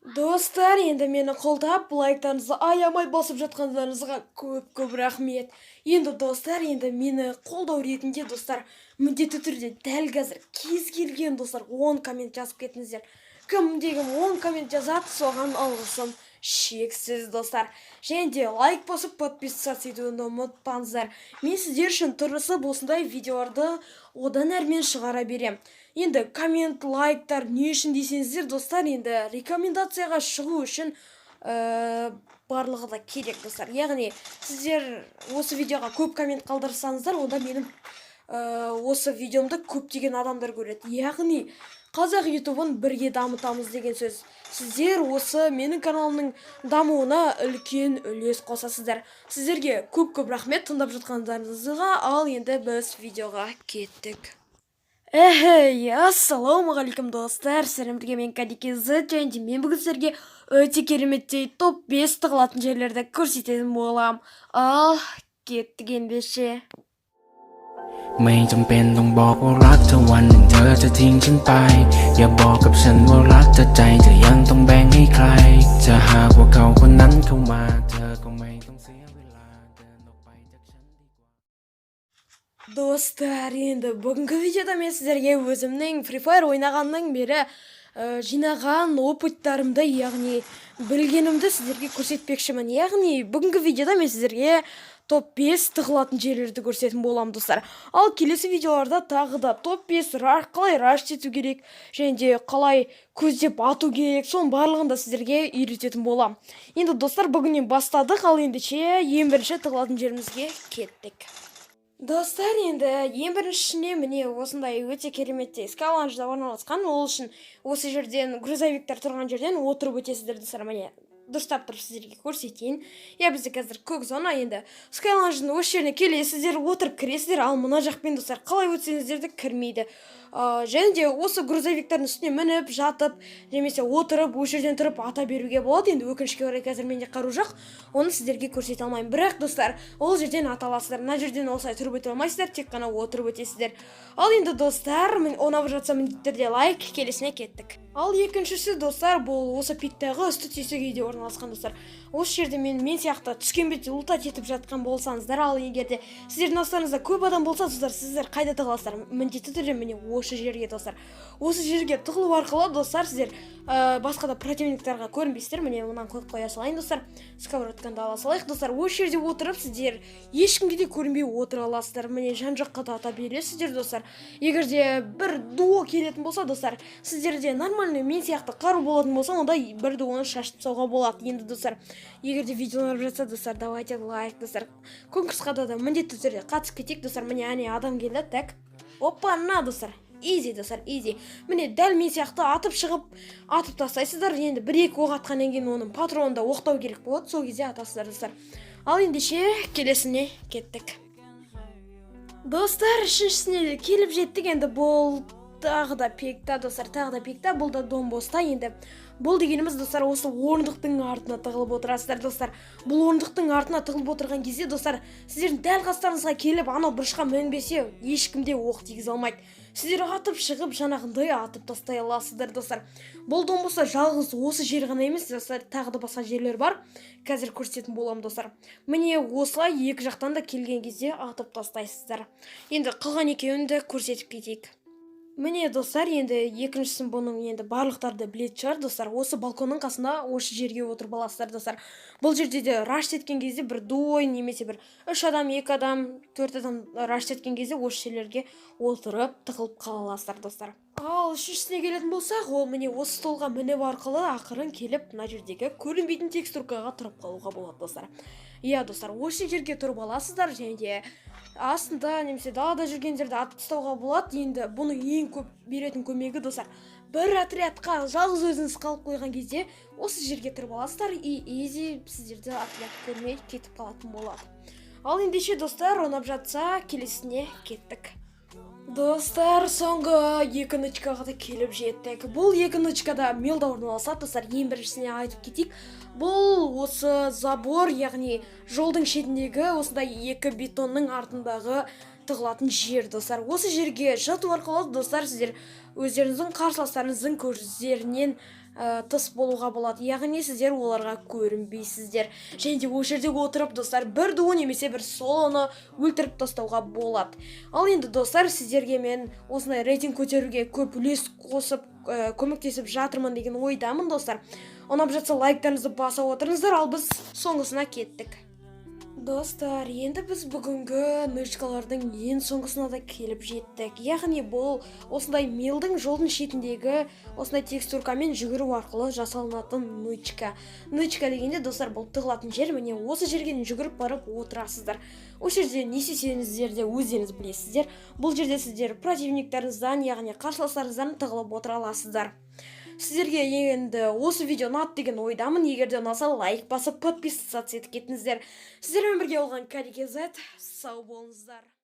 Достар, енді мені қолдап, лайктарыңызды аямай басып жатқандарыңызға көп-көп рахмет. Енді, достар, енді мені қолдау ретінде, достар, міндетті түрде дәл қазір кез келген, достар, 10 коммент жазып кетіңіздер. Кімде кім 10 коммент жазады, соған алғысым шексіз, достар. Және де лайк басып, подписаться етуді ұмытпаңыздар. Мен сіздер үшін тырысып, осындай видеоларды одан әрмен шығара берем. Енді коммент, лайктар не үшін десеңіздер, достар, енді рекомендацияға шығу үшін барлығы да керек, достар. Яғни сіздер осы видеоға көп коммент қалдырсаңыздар, онда менің осы видеомды көптеген адамдар көреді. Яғни қазақ ютубын бірге дамытамыз деген сөз. Сіздер осы менің каналымның дамуына үлкен үлес қосасыздар. Сіздерге көп-көп рахмет тыңдап жатқандарыңызға. Ал енді біз видеоға кеттік. Эхей, ассалаумағалейкум, достар! Сіздермен бірге мен, Кадике Z, және де мен бүгін сіздерге өте кереметтей топ 5 тығылатын жерлерді көрсететін боламын. Ал кеттік ендеше. ไม่จำเป็นต้องบอกว่ารักเธอวันหนึ่งเธอจะทิ้งฉันไป อย่าบอกกับฉันว่ารักเธอใจเธอยังต้องแบ่งให้ใคร จะหากว่าเขาคนนั้นเข้ามา เธอก็ไม่ต้องเสียเวลาเดินออกไปจากฉันดีกว่า Достар, енді бүгінгі видеода мен сіздерге өзімнің Free Fire ойнағаннан бері жинаған опыттарымды, яғни білгенімді сіздерге көрсетпекшімін. Яғни бүгінгі видеода мен сіздерге топ 5 тығылатын жерлерді көрсететін боламын, достар. Ал келесі видеоларда тағы да топ 5 қалай раш ету керек және де қалай көздеп ату керек, соның барлығын да сіздерге үйрететін боламын. Енді, достар, бүгіннен бастадық. Ал ендеше ең бірінші тығылатын жерімізге кеттік. Достар, енді ең біріншісіне, міне, осындай өте кереметтей скайланжда орналасқан. Ол үшін осы жерден, грузовиктер тұрған жерден отырып өтесіздер, достар. Міне, дұрыстап тұрып сіздерге көрсетейін. Иә, бізде қазір көк зона. Енді скайланждың осы жеріне келесіздер, отырып кіресіздер. Ал мына жақпен, достар, қалай өтсеңіздер де кірмейді. Және де осы грузовиктардың үстіне мініп жатып немесе отырып, осы жерден тұрып ата беруге болады. Енді өкінішке орай, қазір менде қару жоқ, оны сіздерге көрсете алмаймын. Бірақ, достар, ол жерден ата аласыздар. Мына жерден осылай тұрып өте алмайсыздар, тек қана отырып өтесіздер. Ал енді, достар, ұнап жатса, міндетті түрде лайк. Келесіне кеттік. Ал екіншісі, достар, бұл осы пиктағы үсті тесік үйде орналасқан, достар. Осы жерде мен сияқты түскен бетте лутать етіп жатқан болсаңыздар, ал егер де сіздердің астарыңызда көп адам болса, достар, сіздер қайда тығыласыздар? Міндетті түрде міне осы жерге, достар. Осы жерге тығылу арқылы, достар, сіздер басқа да противниктарға көрінбейсіздер. Міне, мынаны қойып қоя салайын, достар. Сковородканы да ала салайық. Достар, осы жерде отырып, сіздер ешкімге де көрінбей отыра аласыздар. Міне, жан жаққа да ата бересіздер, достар. Егер де бір дуо келетін болса, достар, сіздерде нормальный мен сияқты қару болатын болса, онда бір дуоны шашып тастауға болады. Енді, достар, егер де видео ұнап жатса, достар, давайте лайк, достар. Конкурсқа да міндетті түрде қатысып кетейік, достар. Міне, әне адам келді. Так, опа на, достар, изи, достар, изи. Міне, дәл мен сияқты атып шығып, атып тастайсыздар. Енді бір екі оқ атқаннан кейін оның патронын да оқтау керек болады, сол кезде атасыздар, достар. Ал ендеше келесіне кеттік. Достар, үшіншісіне де келіп жеттік. Енді бұл тағы да пекта, достар, тағы да пекта. Бұл да дом боста. Енді бұл дегеніміз, достар, осы орындықтың артына тығылып отырасыздар, достар. Бұл орындықтың артына тығылып отырған кезде, достар, сіздердің дәл қастарыңызға келіп, анау бұрышқа мінбесе, ешкім де оқ тигізе алмайды. Сіздер атып шығып, жаңағындай атып тастай аласыздар, достар. Бұл дом болса, жалғыз осы жер ғана емес, достар, тағы да басқа жерлер бар, қазір көрсететін боламын, достар. Міне, осылай екі жақтан да келген кезде атып тастайсыздар. Енді қалған екеуін де көрсетіп кетейік. Міне, достар, енді екіншісін, бұның енді барлықтары да білетін шығар, достар. Осы балконның қасында, осы жерге отырып аласыздар, достар. Бұл жерде де раш еткен кезде бір дуо немесе бір үш адам, екі адам, төрт адам раш еткен кезде осы жерлерге отырып, тығылып қала аласыздар, достар. Ал үшіншісіне келетін болсақ, ол міне осы столға мініп арқылы ақырын келіп, мына жердегі көрінбейтін текстуркаға тұрып қалуға болады, достар. Иә, достар, осы жерге тұрып аласыздар және де астында немесе далада жүргендерді атып тастауға болады. Енді бұның ең көп беретін көмегі, достар, бір отрядқа жалғыз өзіңіз қалып қойған кезде осы жерге тұрып аласыздар, и изи, сіздерді отряд көрмей кетіп қалатын болады. Ал ендеше, достар, ұнап жатса, келесіне кеттік. Достар, соңғы екі нычкаға да келіп жеттік. Бұл екі нычкада мелда орналасады, достар. Ең біріншісіне айтып кетейік. Бұл осы забор, яғни жолдың шетіндегі осындай екі бетонның артындағы тығылатын жер, достар. Осы жерге жату арқылы, достар, сіздер өздеріңіздің қарсыластарыңыздың көздерінен тыс болуға болады, яғни сіздер оларға көрінбейсіздер. Және де осы жерде отырып, достар, бір дуо немесе бір солоны өлтіріп тастауға болады. Ал енді, достар, сіздерге мен осындай рейтинг көтеруге көп үлес қосып, көмектесіп жатырмын деген ойдамын. Достар, ұнап жатса, лайктарыңызды баса отырыңыздар. Ал біз соңғысына кеттік. Достар, енді біз бүгінгі нычкалардың ең соңғысына да келіп жеттік. Яғни бұл осындай мелдің, жолдың шетіндегі осындай текстуркамен жүгіру арқылы жасалынатын нычка. Нычка дегенде, достар, бұл тығылатын жер. Міне, осы жерге жүгіріп барып отырасыздар. Осы жерде не істесеңіздер де, өздеріңіз білесіздер. Бұл жерде сіздер противниктарыңыздан, яғни қарсыластарыңыздан тығылып отыра аласыздар. Сіздерге енді осы видео ұнады деген ойдамын. Егер де ұнаса, лайк басып, подписаться етіп кетіңіздер. Сіздермен бірге болған Кәдеке. Сау болыңыздар.